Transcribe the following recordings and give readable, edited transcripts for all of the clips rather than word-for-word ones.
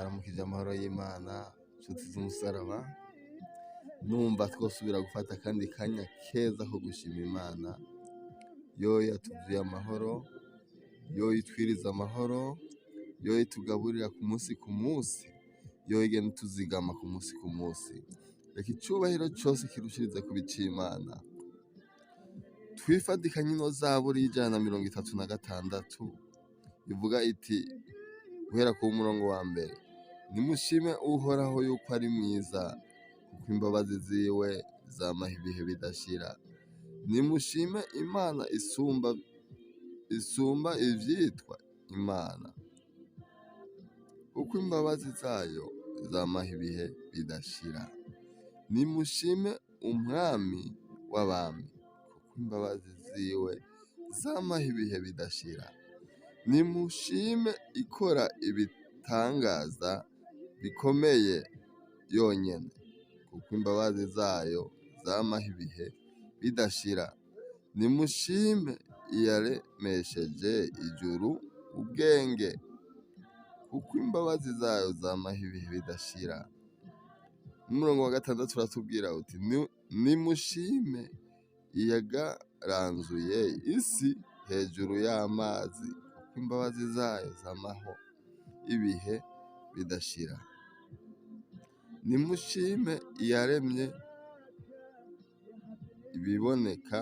Ndabaramukije amahoro y'Imana, nshuti z'umusaraba. Numva twosubira gufata akandi kanya keza ko gushima Imana. Yo yatuvuye amahoro, yo itwiriza amahoro, yo itugaburira ku munsi ku munsi, yo igenda ituzigama ku munsi ku munsi. Reka icubahiro cose kirushirize kuba ic'Imana. Twifatikanye ino zaburi y'136 ivuga iti guhera ku murongo wa mbere: nimushime Uhoraho yuko ari mwiza, kuko imbabazi ziwe zamaho ibihe bidashira. Nimushime Imana isumba ivyitwa Imana, kuko imbabazi zayo zamaho ibihe bidashira. Nimushime Umwami w'abami, kuko imbabazi ziwe zamaho ibihe bidashira. Nimushime ikora ibitangaza bikomeye yonyene, kuko imbabazi zayo zamaho ibihe bidashira. Nimushime iyaremesheje ijuru ubwenge, kuko imbabazi zayo zamaho ibihe bidashira. Umurongo wa gatandatu uratubwira uti: nimushime iyagaranzuye isi hejuru y'amazi, kuko imbabazi zayo zamaho ibihe bidashira. Nimushime iyaremye ibiboneka,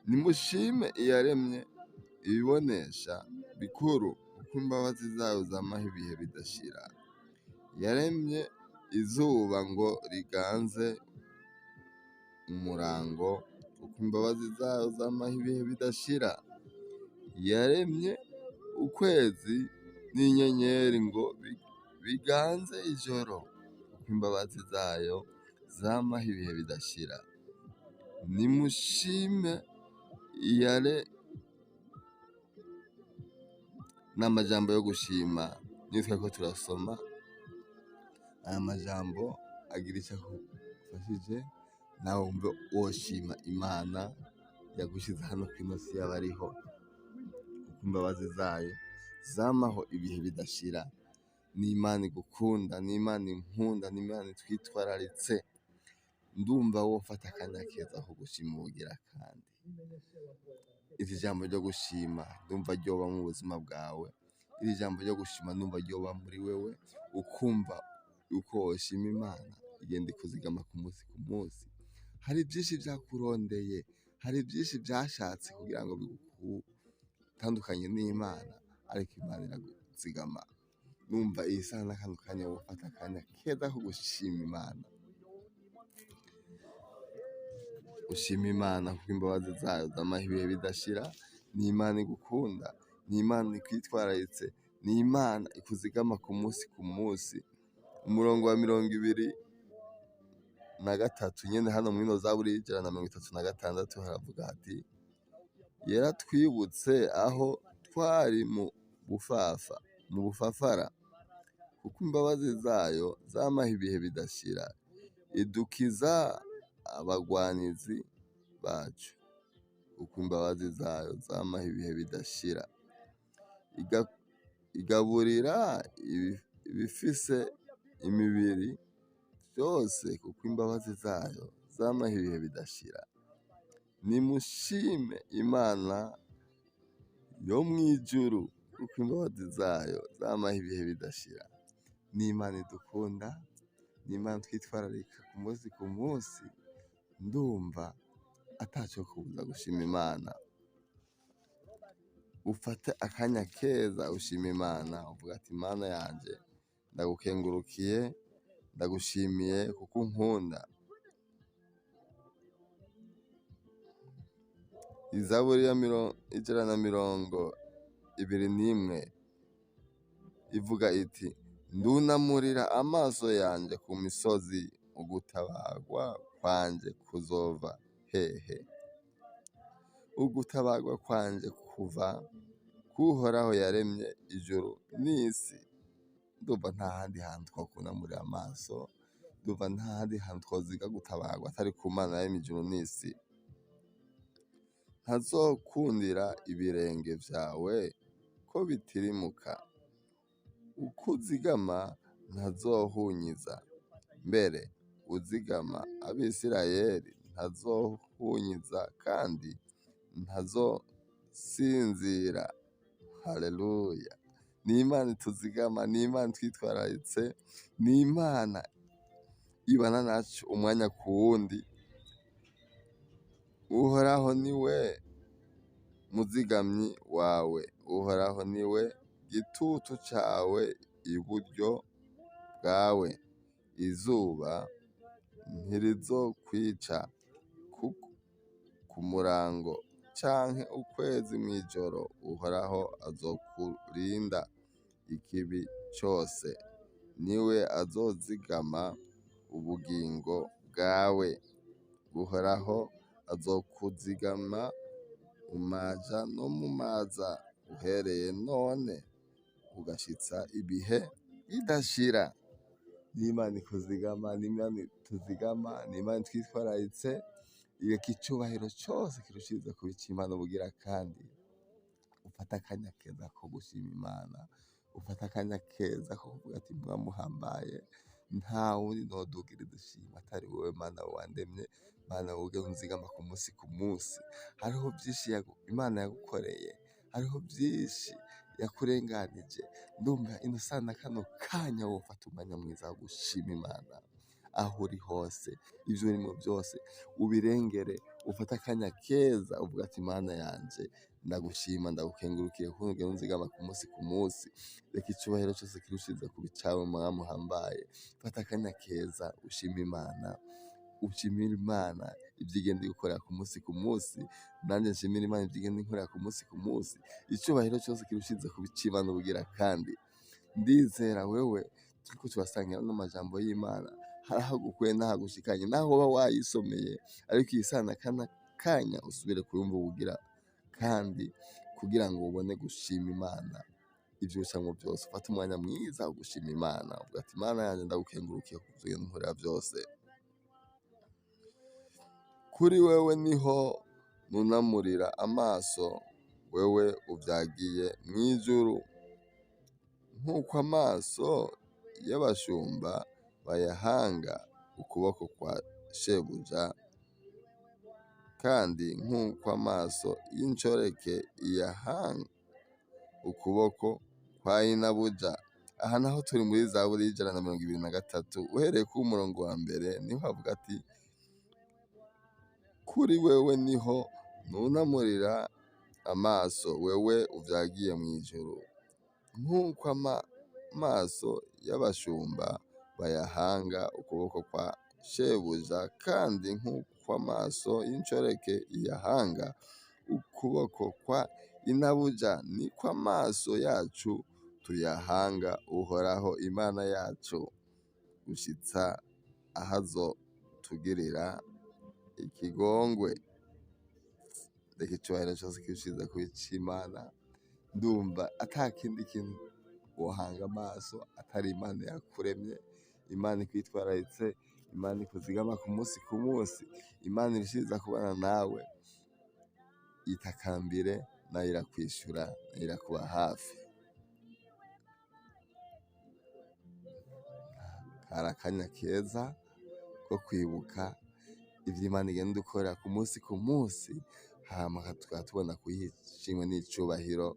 nimushime iyaremye ibibonesha bikuru, kuko imbabazi zayo zamaho ibihe bidashira. Yaremye izuba ngo riganze umurango, kuko imbabazi zayo zamaho ibihe bidashira. Yaremye ukwezi n'inyenyeri ngo biganze ijoro, kuko imbabazi zayo zamaho ibihe bidashira. Nimushime iyare n'amajambo yo gushima. Niyo twariko turasoma aya majambo agira ico akufashije, nawe wumve woshima Imana yagushize hano kw'ino si y'abariho, kuko imbabazi zayo zamaho ibihe bidashira. Ni Imana igukunda, ni Imana inkunda, ni Imana itwitwararitse. Ndumva wofata akanya keza ko gushima ubugira kandi. Iri jambo ryo gushima ndumva ryoba mu buzima bwawe. Iri jambo ryo gushima ndumva ryoba muri wewe, ukumva uko woshima Imana igenda ikuzigama ku munsi ku munsi. Hari byinshi vyakurondeye, hari byinshi vyashatse kugira ngo bigutandukanye n'Imana, ariko Imana iraguzigama. Numva iyi saha n'akandi kanya wofata akanya keza ko gushima Imana. Ushima Imana kuko imbabazi zayo zamaho ibihe bidashira. Ni Imana igukunda, ni Imana ikwitwararitse, ni Imana ikuzigama ku munsi ku munsi. Umurongo wa 23 nyene hano mw'ino zaburi y'136 haravuga hati: yaratwibutse aho twari mu bufafa, mu bufafara, kuko imbabazi zayo zamaho ibihe bidashira. Idukiza abagwanizi bacu, kuko imbabazi zayo zamaho ibihe bidashira. Igaburira ibifise imibiri vyose, kuko imbabazi zayo zamaho ibihe bidashira. Nimushime Imana yo mw'ijuru, kuko imbabazi zayo zamaho ibihe bidashira. Ni Imana idukunda, ni Imana twitwararika ku munsi ku munsi. Ndumva ataco kubuza gushima Imana. Ufate akanya keza ushima Imana, uvuga ati: Imana yanje ndagukengurukiye, ndagushimiye kuko unkunda. Izaburi ya 121 ivuga iti: ndunamurira amaso yanje ku misozi, ugutabarwa kwanje kuzova hehe? Ugutabarwa kwanje kuva k'Uhoraho yaremye ijuru n'isi. Ndumva nta handi hantu twokunamurira amaso, ndumva nta handi hantu twoziga gutabarwa atari ku Mana yaremye ijuru n'isi. Ntazokundira ibirenge vyawe ko bitirimuka. Ukuzigama ntazohunyiza, mbere uzigama Abisirayeli ntazohunyiza kandi ntazosinzira. Haleluya! Ni Imana ituzigama, ni Imana itwitwararitse, ni Imana ibana nacu umwanya ku wundi. Uhoraho niwe muzigamyi wawe, Uhoraho niwe gitutu cawe iburyo bwawe. Izuba ntirizokwica ku murango canke ukwezi mw'ijoro. Uhoraho azokurinda ikibi cose, niwe azozigama ubugingo bwawe. Uhoraho azokuzigama mu maja no mu maza, uhereye none ugashitsa ibihe bidashira. N'Imana ikuzigama, n'Imana ituzigama, n'Imana itwitwararitse. Reka icubahiro cose kirushirize kuba ic'Imana ubugira kandi ufate akanya keza ko gushima Imana, ufate akanya keza ko kuvuga ati mwamuhambaye, nta wundi nodugiriza ishimwe atari wowe Mana wandemye, Mana wowe unzigama ku munsi ku munsi. Hariho vyinshi Imana yagukoreye, hariho vyinshi yakurenganije. Ndumva ino sana kano kanya wofata umwanya mwiza wo gushima Imana aho uri hose, ivyo urimwo vyose ubirengere, ufate akanya keza uvuga ati Mana yanje ndagushima, ndagukengurukiye kuko ugenda unzigama ku munsi ku munsi. Reka icubahiro cose kirushirize kuba icawe Mwami uhambaye. Fata akanya keza ushime Imana, ushimire Imana ivyo igenda igukorera ku munsi ku munsi. Nanje nshimire Imana ivyo igenda inkorera ku munsi ku munsi. Icubahiro cose kirushirize kuba ic'Imana ubugira kandi ndizera wewe turiko turasangira ano majambo y'Imana, hari aho agukuye n'aho agushikanye, naho woba wayisomeye, ariko iyi sana kana kanya usubire kuyumva ubugira kandi kugira ngo ubone gushima Imana ivyo ucamwo vyose. Ufate umwanya mwiza wo gushima Imana, uvuga ati Mana yanje ndagukengurukiye kuvyo ugenda unkorera vyose. Kuri wewe niho nunamurira amaso, wewe uvyagiye mw'ijuru. Nk'uko amaso y'abashumba bayahanga ukuboko kwa shebuja, kandi nk'uko amaso y'inshoreke iyahanga ukuboko kwa inabuja. Aha naho turi muri Zaburi y'123, uhereye ku murongo wa mbere niho havuga ati kuri wewe niho nunamurira amaso, wewe uvyagiye mw'ijuru. Nk'uko amaso y'abashumba bayahanga ukuboko kwa shebuja, kandi nk'uko amaso y'inshoreke iyahanga ukuboko kwa inabuja, niko amaso yacu tuyahanga Uhoraho Imana yacu, gushitsa ahazotugirira ikigongwe. Reka icubahiro cose kirushirize kuba ic'Imana. Ndumva ata kindi kintu wohanga amaso atari Imana yakuremye, Imana ikwitwararitse, Imana ikuzigama ku munsi ku munsi, Imana irushiriza kubana nawe. Itakambire nayo irakwishura, nayo irakuba hafi. Kari akanya keza ko kwibuka ivyo Imana igenda idukorera ku munsi ku munsi, hama tukaba tubona kuyiha ishimwe n'icubahiro.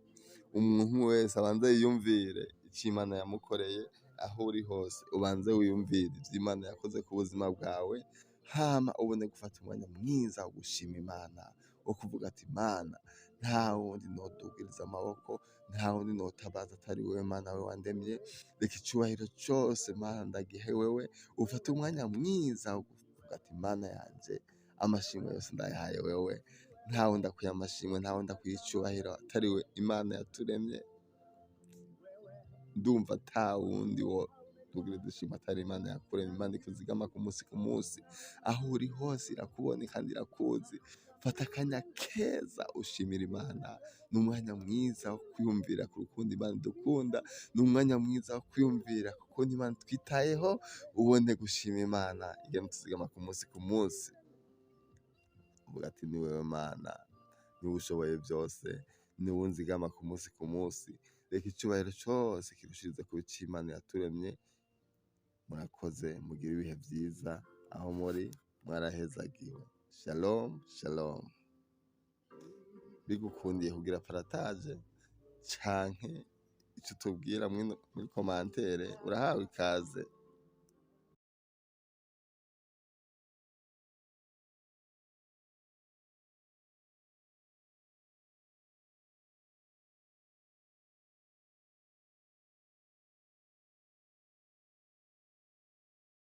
Umuntu wese abanze yiyumvire ico Imana yamukoreye, aho uri hose ubanze wiyumvire ivyo Imana yakoze ku buzima bwawe, hama ubone gufata umwanya mwiza wo gushima Imana, wo kuvuga ati Mana nta wundi nodugiriza amaboko, nta wundi notabaza atari wewe Mana we wandemye. Reka icubahiro cose Mana ndagihe wewe. Ufate umwanya mwiza wo kuvuga ati Mana yanje amashimwe yose ndayahaye wewe, nta wundi akwiye amashimwe, nta wundi akwiye icubahiro atari we Imana yaturemye. Ndumva ata wundi wodugiriza ishimwe atari Imana yakuremye. Imana ikuzigama ku munsi ku munsi, aho uri hose irakubona kandi irakuzi. Fata akanya keza ushimira Imana. Ni umwanya mwiza wo kwiyumvira ku rukundo Imana idukunda, ni umwanya mwiza wo kwiyumvira ku kuntu Imana itwitayeho, ubone gushima Imana igenda ituzigama ku munsi ku munsi. Uvuga ati ni wewe Mana, niwe ushoboye vyose, niwe unzigama ku munsi ku munsi. Reka icubahiro cose kirushirize kuba ic'Imana yaturemye. Murakoze, mugire ibihe vyiza aho muri, mwarahezagiwe. Shalom, shalom. Bigukundiye kugira partage canke ico utubwira muri commentaire, urahawe ikaze.